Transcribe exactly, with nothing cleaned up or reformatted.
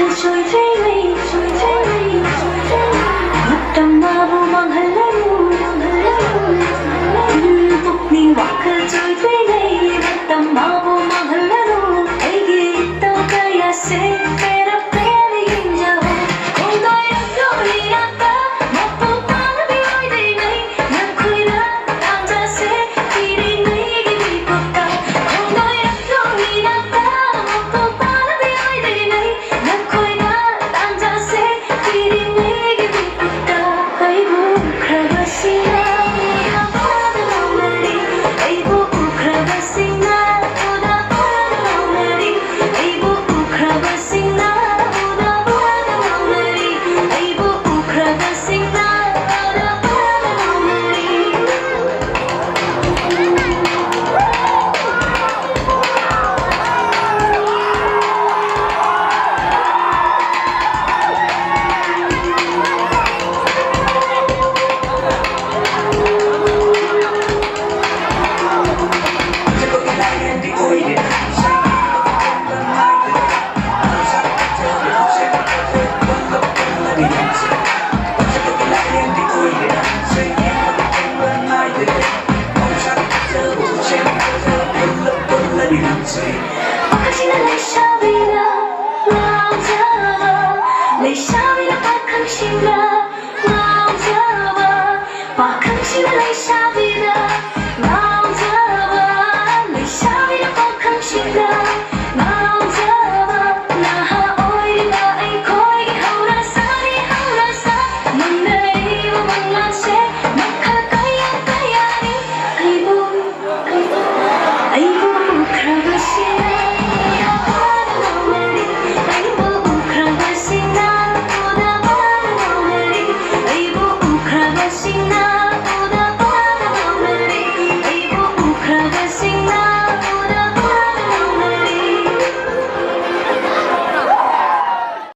ꯆꯣꯏꯗ꯭ꯔꯤꯉꯩ, ꯆꯣꯏꯗ꯭ꯔꯤꯉꯩ, ꯆꯣꯏꯗ꯭ꯔꯤꯉꯩ꯫ ꯃꯇꯝ ꯃꯥꯕꯨ ꯃꯥꯡꯍꯜꯂꯅꯨ, ꯃꯥꯡꯍꯜꯂꯅꯨ, ꯃꯥꯡꯍꯜꯂꯅꯨ꯫ ꯄꯨꯛꯅꯤꯡ ꯋꯥꯈꯜ ꯆꯣꯏꯗ꯭ꯔꯤꯉꯩ, ꯃꯇꯝ ꯃꯥꯕꯨ ꯃꯥꯡꯍꯜꯂꯅꯨ꯫ ꯑꯩꯒꯤ ꯏꯇꯧ ꯀꯌꯥꯁꯦ ꯄꯦꯔꯞ ꯄꯦꯔꯞ ꯌꯦꯡꯖꯧ꯫ ꯈꯣꯡꯗꯣꯏꯔꯛꯂꯣ ꯏꯅꯥꯛꯇ, ꯃꯄꯨꯡ ꯐꯥꯅ ꯃꯤꯑꯣꯏꯗ꯭ꯔꯤꯉꯩ, ꯅꯈꯣꯏꯅ ꯇꯥꯟꯖꯥꯁꯦ ꯄꯤꯔꯤꯉꯩꯒꯤ ꯃꯤꯀꯨꯞꯇ꯫ ꯈꯣꯡꯗꯣꯏꯔꯛꯂꯣ ꯏꯅꯥꯛꯇ, ꯃꯄꯨꯡ ꯐꯥꯅ ꯃꯤꯑꯣꯏꯗ꯭ꯔꯤꯉꯩ, ꯅꯈꯣꯏꯅ ꯇꯥꯟꯖꯥꯁꯦ ꯄꯤꯔꯤꯉꯩꯒꯤ ꯃꯤꯀꯨꯞꯇ꯫ ꯑꯩꯕꯨ ꯎꯈ꯭ꯔꯕꯁꯤꯡꯅ ꯎꯅꯕꯗ ꯂꯥꯎꯅꯔꯤ, ꯑꯩꯕꯨ ꯎꯈ꯭ꯔꯕꯁꯤꯡꯅ ꯎꯅꯕꯗ ꯂꯥꯎꯅꯔꯤ, ꯑꯩꯕꯨ ꯎꯈ꯭ꯔꯕꯁꯤꯡꯅ ꯎꯅꯕꯗ ꯂꯥꯎꯅꯔꯤ, ꯑꯩꯕꯨ ꯎꯈ꯭ꯔꯕꯁꯤꯡꯅ ꯎꯅꯕꯗ ꯂꯥꯎꯅꯔꯤ꯫ ꯄꯥꯈꯪꯁꯤꯡꯅ ꯂꯩꯁꯥꯕꯤꯗ ꯉꯥꯎꯖꯕ, ꯂꯩꯁꯥꯕꯤꯅ ꯄꯥꯈꯪꯁꯤꯡꯗ ꯉꯥꯎꯖꯕ, ꯄꯥꯈꯪꯁꯤꯡꯅ ꯂꯩꯁꯥꯕꯤꯗ ꯉꯥꯎꯖꯕ, ꯂꯩꯁꯥꯕꯤꯅ ꯄꯥꯈꯪꯁꯤꯡꯗ